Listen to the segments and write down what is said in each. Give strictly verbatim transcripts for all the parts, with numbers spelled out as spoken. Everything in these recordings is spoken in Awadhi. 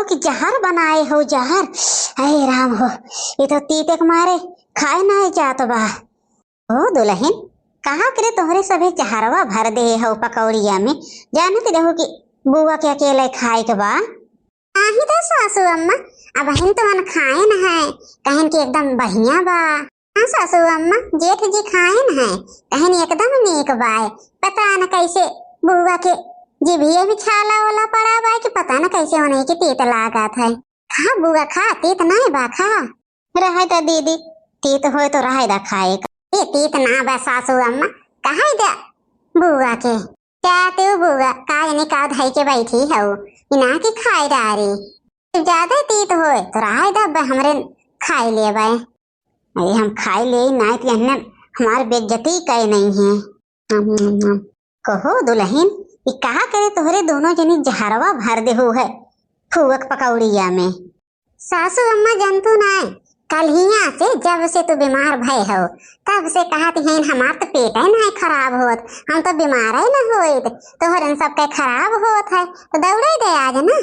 कि जहर बनाए हो, जहर। हे राम हो, ई तो तीते के मारे खाए नाहीं जात बा। ओ दुलहिन, कहा करे तोहरे सभे जहरवा भर दे हो पकौड़िया में, जानत रहो कि बुआ के अकेले खाए के बा। नाहीं तो सासू अम्मा, अबहिन तो मन खाए न है, कहेन कि एकदम बढ़िया बा। हाँ सासू अम्मा, जेठ जी खाए न है, कहेन एकदम नीक बाय। पता न कैसे बुआ के जिभिये में छाला ओला पड़ा बाय कि पता न कैसे उन्हें के तीत लागत है। खा बुआ खा, तीत नाहीं बा, खा। रहे दा दीदी, तीत होए तो रहे दा खाए का। ए, तीत ना बा सासू अम्मा, कहे दा बुआ के। का तू बुआ, का जनी का धई के बैठी हऊ, इना के खाए डारी। ज्यादा तीत होए तो रहे दा बा, हमरे खाए लेबे। अरे हम खाए ले नाहीं तो एहने हमार बेइज्जती कहे नहीं है। हम्म, हम्म, हम्म। कहो दुलहिन, ई कहा करे तोहरे दोनों जनी जहरवा भर देहू है फुआ के पकौड़िया में। सासू अम्मा, जनतू नाय, कल्हिया से जब से तू बीमार भय हो, तब से कहत हैं हमार तो पेटे नाय खराब होत, हम तो बीमारे न होइत, तोहरन सबके खराब होत है, तो दौड़े दे आज ना।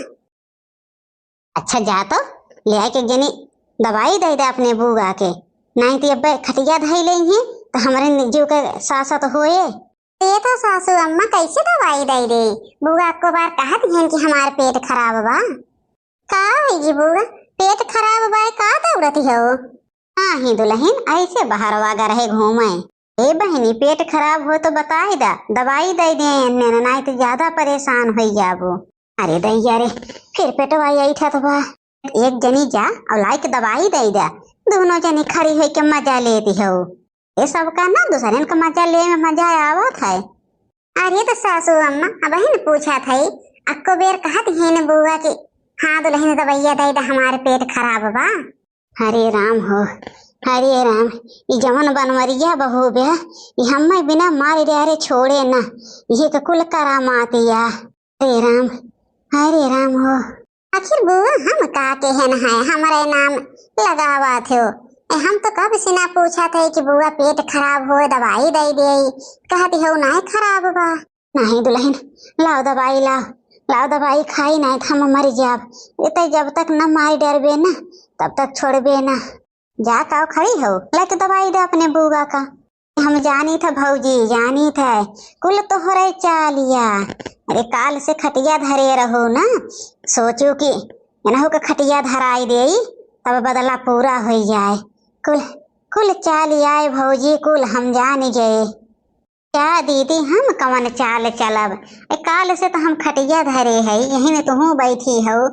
अच्छा जा तो, ले आए के एक जनी दवाई दे दे अपने बुआ के, नाहीं तो अब्बे खटिया धई लेइहीं, तो हमरे जीव के सासत होए। ये तो सासू अम्मा कैसे दवाई दे दे? बुआ को बार कहत हैं कि हमार पेट खराब बा। का होई जी बुआ, पेट खराब बा, का दौड़त हो? नाहीं दुलहिन, ऐसे बहरवा गरहे घूमे। ए बहिनी, पेट खराब हो तो बताई दा, दवाई दे दे, एन्ने न, नाहीं तो ज्यादा परेशान होई जाबो। अरे दैया रे, फिर पेटवा ऐठत बा। एक जनी जा और लाई के दवाई दे दा, दोनों जनी खड़ी होई के मजा लेती हो। ए सबका ना दूसरन का मजा ले में मजा आवत है। अरे तो सासू अम्मा, अबहिन पूछत है, अक्को बेर कहत हैं बुआ कि हाँ दुलहिन दवाइया दे दा, हमार पेट खराब बा। हरे राम हो, हरे राम, ई जवन बनवरिया बहू बे, ई हम्मे बिना मारे डारे छोड़े ना, इहे के कुल करामात या। हरे राम, हरे राम हो। आखिर बुआ हम का केहन है, हमरे नाम लगावत हो। ए, हम तो कब से ना पूछत है कि बुआ पेट खराब हो, दवाई दे दे, कहती हो नाहीं खराब बा। नाहीं दुलहिन, लाओ दवाई लाओ, लाओ दवाई खाई, नाहीं तो हम मर जाब। इतने जब तक न मार डरबे ना, तब तक छोड़बे ना। जा काव खड़ी हो, लेके दवाई दे अपने बुआ का। हम जानी था भौजी, जानी था, कुल तोहरे चालिया। अरे काल से खटिया धरे रहो ना, सोचू कि एनहू के खटिया धराई देई, तब बदला पूरा होई जाए। कुल, कुल चालिया ए भौजी, कुल हम जानी गए। का दीदी, हम कवन चाल चलब? ए, काल से तो हम खटिया धरे है, यही में तुहूँ बैठी हो।